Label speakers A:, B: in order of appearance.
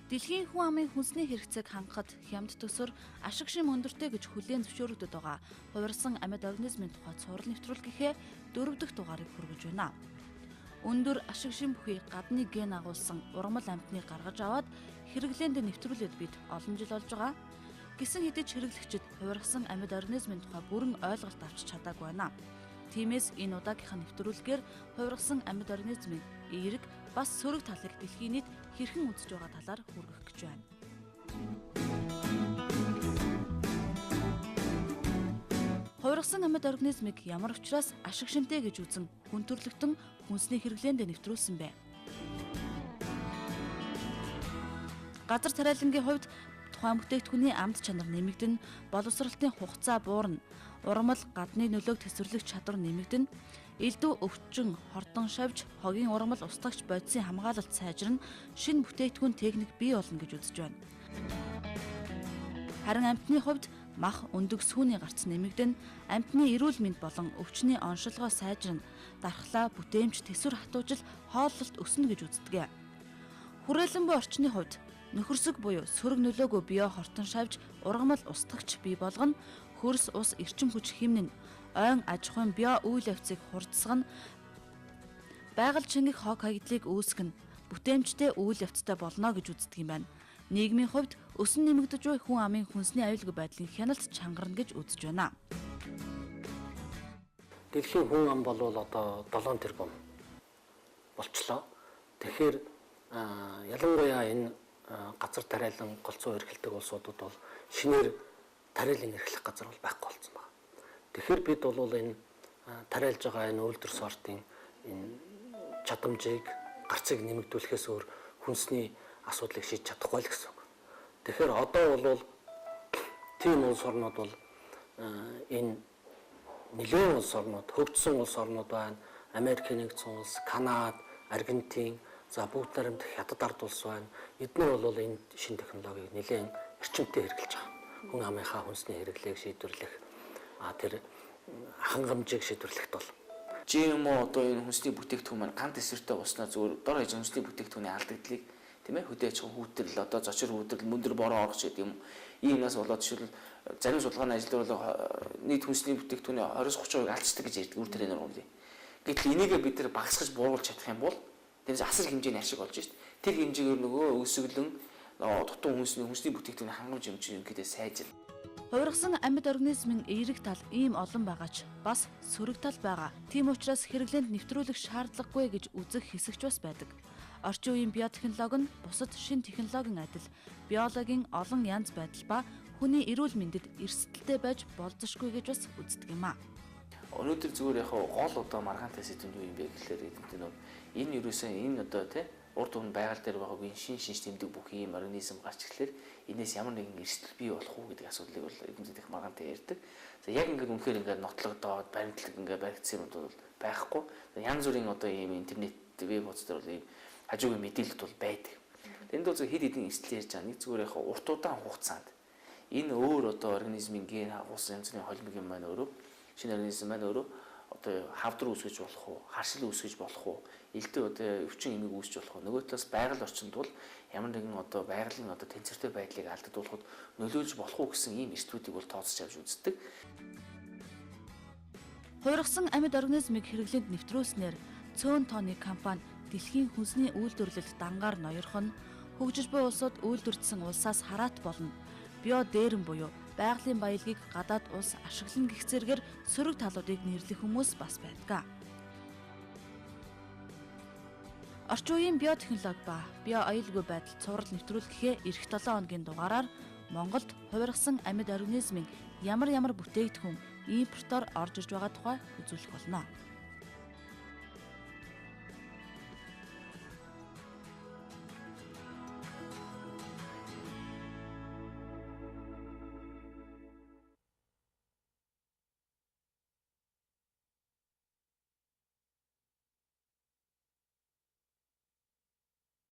A: Дэлхийн хүн амын хүнсний хэрэгцээг хангахад хямд төсөр ашиг шим өндөртэй гэж хүлээн зөвшөөрөгдөд байгаа хувирсан амьд организмын тухай цуврал нэвтрүүлгийнхээ 4 дахь дугаарыг хүргэж байна. Өндөр ашиг шим бүхий гадны ген агуулсан ургамал амьтныг гаргаж аваад хэрэглээнд нэвтрүүлээд бид олон жил болж байгаа. Гэсэн хэдий ч хэрэглэгчид хувирсан амьд организмын тухай бүрэн ойлголт авч чадаагүй байна. Тиймээс энэ удаагийнх нь нэвтрүүлгээр хувирсан амьд организмын эерэг бас сөрөг талыг дэлхийн нийт хэрхэн үзэж байгаа талаар хүргэх гэж байна. Хувирсан амьд организмыг ямар учраас ашиг шимтэй гэж үзэн хүн төрлөختөн хүнсний хэрэглээнд нэвтрүүлсэн бэ? Газар тариалангийн хувьд тухайн бүтээгдэхүүний амт чанар нэмэгдэн, боловсролтын хугацаа буурна, ургамал гадны нөлөөг тэсвэрлэх чадвар нэмэгдэн, элдв өвчин, хордон шавж, хогийн ургамал устгагч бодисын хамгаалалт сайжирна, шинэ бүтээгдэхүүн техник бий болно гэж үзэж байна. Харин амьтны хувьд мах, өндөг сүүний гарц нэмэгдэн, амьтны эрүүл мэнд болон өвчний оншилгоо сайжирна, дархлаа, бүтээмж, төсвөр хатуужил, хооллолт өснө гэж үздэг. Хүрээлэн буй орчны хувьд нөхөрсөг буюу сөрөг нөлөөгөө био хортон шавж, ургамал устгагч бий болгоно, хөрс ус эрчим хүч хэмнэн, ойн аж ахуйн био үйл явцыг хурдсгана, байгаль чингэх хог хаягдлыг үүсгэнэ, бүтээмжтэй үйл явцтай болно гэж үздэг юм байна. Нийгмийн хувьд өсөн нэмэгдэж буй хүн амын хүнсний аюулгүй байдлын хяналт чангарна гэж үзэж байна.
B: Дэлхийн хүн ам бол одоо 7 тэрбум болчлоо. Тэгэхээр ялангуяа энэ газар тариалан голцоо эрхэлдэг улсуудад бол шинээр тариалан эрхлэх газар бол байхгүй болсон байна. Тэгэхээр бид бол энэ тариалж байгаа энэ үйлдвэр сортын энэ чадамжийг, гарцыг нэмэгдүүлэхээс өөр хүнсний асуудлыг шийдэж чадахгүй л гэсэн үг. Тэгэхээр одоо бол тийм улс орнууд бол энэ нэлээн улс орнууд, хөгжсөн улс орнууд байна. Америк нэгдсэн улс, Канада, Аргентин, за бүгд найрамдах Хятад ард улс байна. Эднэр бол энэ шинэ технологиг нэлээн эрчимтэй хэрэглэж байгаа. Хүн амынхаа хүнсний хэрэглээг шийдвэрлэх, тэр хангамжийг шийдвэрлэхэд бол
C: GMO одоо энэ хүнсний бүтээгдэхүүн маань ган тэсвэртэй уснаа зүгээр дор хаяж хүнсний бүтээгдэхүүний алдагдлыг тийм хөдөө аж ахуйн хүүтрэл, одоо зочир хүүтрэл, мөндөр бороо орох гэдэг юм. Ийм юмнаас болоод жишээл зарим судалгааны ажил дээр бол нийт хүнсний бүтээгдэхүүний 20-30% алдчихдаг гэж ярьдаг үр тарианы ургамлыг. Гэтэл энийгээ бид нар багасгаж бууруулж чадах юм бол тэрнээс асар хэмжээний ашиг болж шít. Тэр хэмжээгээр нөгөө өсөглөн дутуу хүнсний бүтээгдэхүүний хангамж хэмжээ ерөнхийдөө сайжирна.
A: Хувирсан амьд организмын эерэг тал ийм олон байгаа ч бас сөрөг тал байгаа. Тийм учраас хэрэглээнд нэвтрүүлэх шаардлагагүй гэж үзэх хэсэгч бас байдаг. Орчин үеийн биотехнологи нь бусад шинэ технологийн адил биологийн олон янз байдал ба хүний эрүүл мэндэд эрсдэлтэй байж болзошгүй гэж бас үздэг юм а.
C: Өнөөдөр зүгээр яг гол одоо маргаантай сэдв нь юу юм бэ гэхлээр эдэнтэй нөө энэ ерөөсөө энэ одоо тий урд өмнө байгаль дээр байгаа үеийн шин шинж тэмдэг бүх ийм организм гарч ирэхлээр энээс ямар нэгэн эрсдэл бий болох уу гэдэг асуудлыг бол эдийн засгийн маргаантай ярьдаг. За яг ингээд үнэхээр ингээд нотлогдоод баримтлаг ингээд баригдсан юм бол байхгүй. Янз бүрийн одоо ийм интернет веб хуудас дээр бол ийм хажуугийн мэдээлэлт бол байдаг. Энд бол зөв хэд хэдэн эрсдэл ярьж байгаа. Нэг зүгээр яг урт удаан хугацаанд энэ өөр одоо организмын ген агуулсан янз бүрийн холимог юм маань өөрөө шинэ организм маань өөрөө одоо хавдар үүсгэж болох уу, харшил үүсгэж болох уу, элдв одоо өвчин эмийг үүсгэж болох уу. Нөгөө талаас байгаль орчинд бол ямар нэгэн одоо байгалийн одоо тэнцвэртэй байдлыг алдагдуулахад нөлөөлж болох уу гэсэн ийм эрсдлүүдийг бол тооцож авч үздэг.
A: Хувирсан амьд организмыг хэрэглээнд нэвтрүүлснээр цөөн тооны компани дэлхийн хүнсний үйлдвэрлэлд дангаар ноёрхон, хөгжиж буй улсууд үйлдвэрдсэн улсаас хараат болно. Био дээрэм буюу байгалийн баялагийг гадаад улс ашиглана гэх зэргээр сөрөг талуудыг нэрлэх хүмүүс бас байдаг. Орчин үеийн биотехнологи ба био аюулгүй байдал цуврал нэвтрүүлгэхээ ирэх 7 хоногийн дугаараар Монголд хувирсан амьд организмын ямар ямар бүтээгдэхүүн импортоор орж ирж байгаа тухай үзүүлэх болно.